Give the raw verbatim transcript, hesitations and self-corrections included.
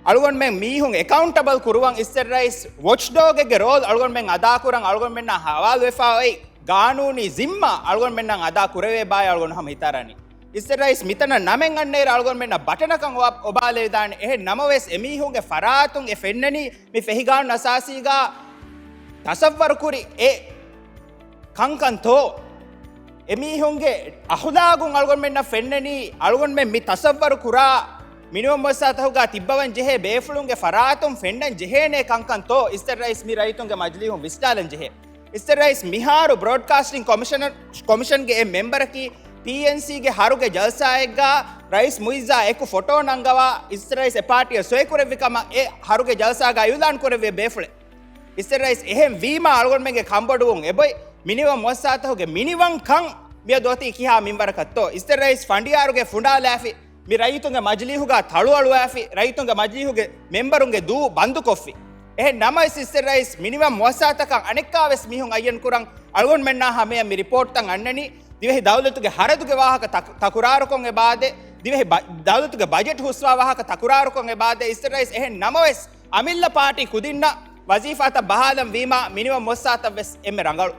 އަޅުގަނޑުމެން މީހުން އެކައުންޓަބަލް ކުރުވަން އިސްޓަރ ރައީސް ވޮޗްޑޯގެއްގެ ރޯލް އަޅުގަނޑުމެން އަދާކުރަން އަޅުގަނޑުމެންނާ ހަވާލުވެފާ އޮތް ގާނޫނީ ޒިންމާ އަޅުގަނޑުމެންނަށް އަދާ ކުރެވޭ ބާއޭ އަޅުގަނޑު ހަމަ ހިތަށް އަރަނީ. އިސްޓަރ ރައީސް މިތަނަށް ނަމެއް އަންނައިރު އަޅުގަނޑުމެންނަށް ބަޓަނަކަށް އޮބާ-، އޮބާލެވިދާނެ. އެހެން ނަމަވެސް އެމީހުންގެ ފަރާތުން އެ ފެންނަނީ މި ފެހިގާނޫނު އަސާސީގާ ތަސައްވަރުކުރި އެ ކަންކަންތޯ؟ އެމީހުންގެ އަޚުލާގުން އަޅުގަނޑުމެންނަށް ފެންނަނީ އަޅުގަނޑުމެން މި ތަސައްވަރު ކުރާ މިނިވަން މުއައްސަސާތަކުގާ ތިއްބަވަން ޖެހޭ ބޭފުޅުންގެ ފަރާތުން ފެންނަން ޖެހޭނޭ ކަންކަންތޯ އިސްޓަރ ރައީސް މި ރައްޔިތުންގެ މަޖިލީހުން ވިސްނާލަން ޖެހޭ. އިސްޓަރ ރައީސް މިހާރު ބްރޯޑްކާސްޓިން ކޮމިޝަނަރ، ކޮމިޝަންގެ އެއް މެމްބަރަކީ ޕީއެންސީގެ ހަރުގެ ޖަލްސާއެއްގާ ރައީސް މުއިއްޒާ އެކު ފޮޓޯ ނަންގަވާ އިސްޓަރ ރައީސް އެ ޕާޓީއަށް ސޮއިކުރެއްވި ކަމަށް އެ ހަރުގެ ޖަލްސާގާ އިއުލާން ކުރެއްވި ބޭފުޅެއް. އިސްޓަރ ރައީސް އެހެން ވީމާ އަޅުގަނޑުމެންގެ ކަންބޮޑުވުން އެބޮތް މިނިވަން މުއައްސަސާތަކުގެ މިނިވަންކަން މިއަދު އޮތީ ކިހާ މިންވަރަކަށްތޯ؟ އިސްޓަރ ރައީސް ފަނޑިޔާރުގެ ފުނޑާލާފި މި ރައްޔިތުންގެ މަޖިލީހުގާ ތަޅުއަޅުވާފި، ރައްޔިތުންގެ މަޖިލީހުގެ މެމްބަރުންގެ ދޫ ބަންދުކޮށްފި. އެހެން ނަމަވެސް އިސްޓަރ ރައީސް މިނިވަން މުއައްސަސާތަކަށް އަނެއްކާވެސް މީހުން އައްޔަން ކުރަން އަޅުގަނޑުމެންނާ ހަމަޔަށް މި ރިޕޯޓްތައް އަންނަނީ ދިވެހި ދައުލަތުގެ ހަރަދުގެ ވާހަކަ ތަކު-، ތަކުރާރުކޮށް އެބާދެ، ދިވެހި ބަ-، ދައުލަތުގެ ބަޖެޓް ހުސްވާ ވާހަކަ ތަކުރާރުކޮށް އެބާދެ އިސްޓަރ ރައީސް. އެހެން ނަމަވެސް އަމިއްލަ ޕާޓީ ކުދިންނަށް ވަޒީފާތައް ބަހާލަން ވީމާ މިނިވަން މުއައްސަސާތައްވެސް އެންމެ ރަނގަޅު.